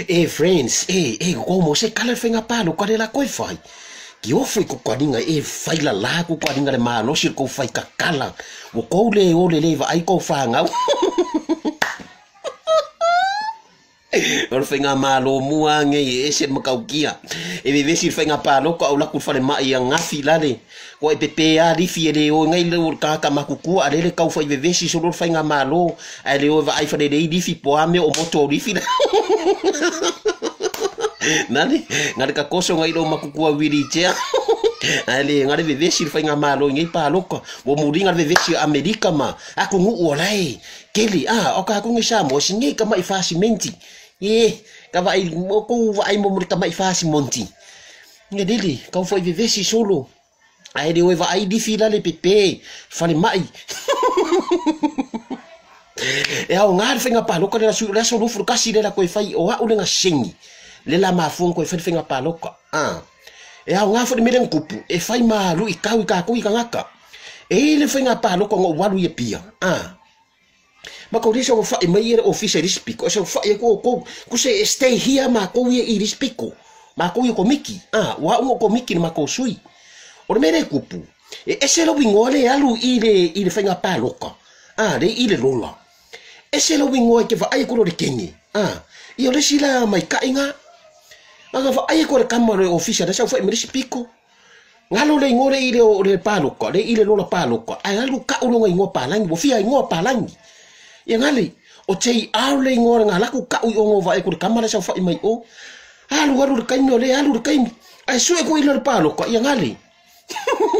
E friends, e, e, ko mo se kala whenga palo ka le la koi fai. Ki ofu i kukaringa e fai la la kukaringa le malosi ko fai kakala. Wo kou le o le le va ai kou whangau. O le whainga malo mua nge e ese makaukia. E vevesi le whainga paloka au laku whare mai a ngafi lale. Ko e pepe a lifi e le o ngai le o kaka makukua a lele kau whai vevesi solo le whainga malo. A le o va ai whare lei lifi po ame o moto o lifi. Nani, ngare ka koso ngai lo makukua wili tea. A le ngare vevesi le whainga malo ngai paloka. Wo muringa le vevesi Amerika ma. Aku ngu o lai. Keli, a, o ka aku ngi sa mo singi ka mai fasi menti. E, ka vai mo ko vai mo ka mai fasi monti. Nge lili, ka foi vevesi solo. Ai le va ai di fila le pepe, fale mai. E au ngā whenga paloka le la su la solo furu kasi le la koe fai o au le nga sengi. Le la mafuang koe fai whenga paloka. Ah. E au ngā whare mere kupu, e fai ma lu i kau i ka koi ka ngaka. E le whenga paloka ngo walu i pia. Ah. Ma ko risa o whai mai e office e rispiko. E whai e ko ko ko se stay here ma ko i rispiko. Ma ko i ko miki. Ah, wa o ko miki ma ko sui. O le mere kupu. E ese lo wingoa le alu i le whainga paloka. Ah, le i le lola. Ese lo wingoa ke whaai ko le kengi. Ah, i o le sila mai kainga. Aga whaai ko le kama le office le sa whai me rispiko. Ngalo le ingoa le i le o le paloka, le i le lola paloka. Ai alu ka ulonga ingoa palangi, wo fia ingoa palangi. Ia ngali, o te au le ingoa ngā laku kau i ongo vae kore kamara sau whai mai o. Alu alu le kaimi o le alu le kaimi. Ai sue ko ilo le paloka, ia ngali.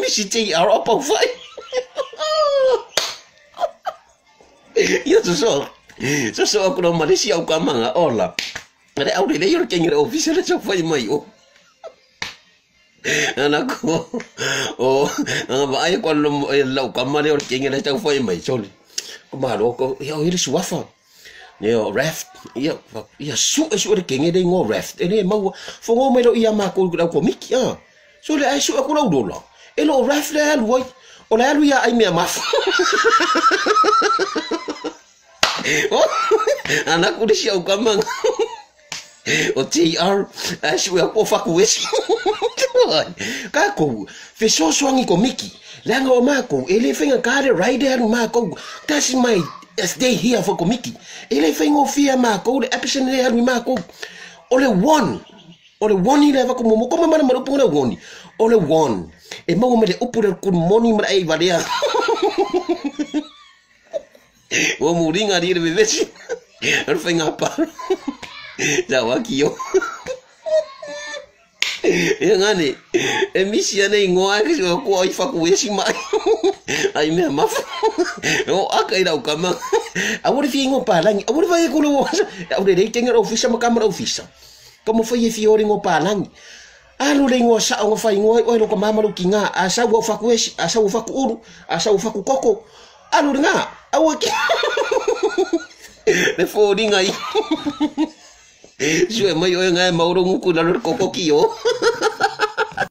Misi te au o pau whai. Ia soso. Soso aku no Malaysia au ka manga ola. Re au le le kengi le office le sau whai mai o. Ana ko o anga vai ko lo lau kamare o kengi le sau whai mai soli. Malo ko ia o ile suafa. Neo raft ia ia su e su le kenge le ngo raft. E ne mau fongo mai lo ia ma ko ko miki ah. So le ai su ko lo lola. E lo raft le alu ai. O le alu ia ai mea maf. Ana ku le siau kamang. O TR ai su ko faku esi. Ka ko fesosoangi ko miki. Langa o mako, e le whenga kare rider alu mako, tasi mai stay here for komiki. E le whenga o fia mako, le epison le alu mako. O le one, o le one i le wako momo, koma mana marupu le one. O le one, e maua me le upu le kurmoni mara e valea. O muringa ri le bebesi, aru whenga paro. Ja waki yo. E ngane, e misi ane ingoa ke so ko ai faku esi mai. Ai mea mafu. O aka i rau kama. A wore fi ingo palangi, a wore vai ko lo. A wore rei tenga ofisa ma kamera ofisa. Kamo fai e fi ore ngo palangi. Alu le ingoa sa o fai ingoa o lo ka mama lo kinga, a sa o faku esi, a sa o faku uru, a sa o faku koko. Alu nga, a wo ki. Le fo ringa i. Sue mai o ngai mauro nguku na lo koko ki o.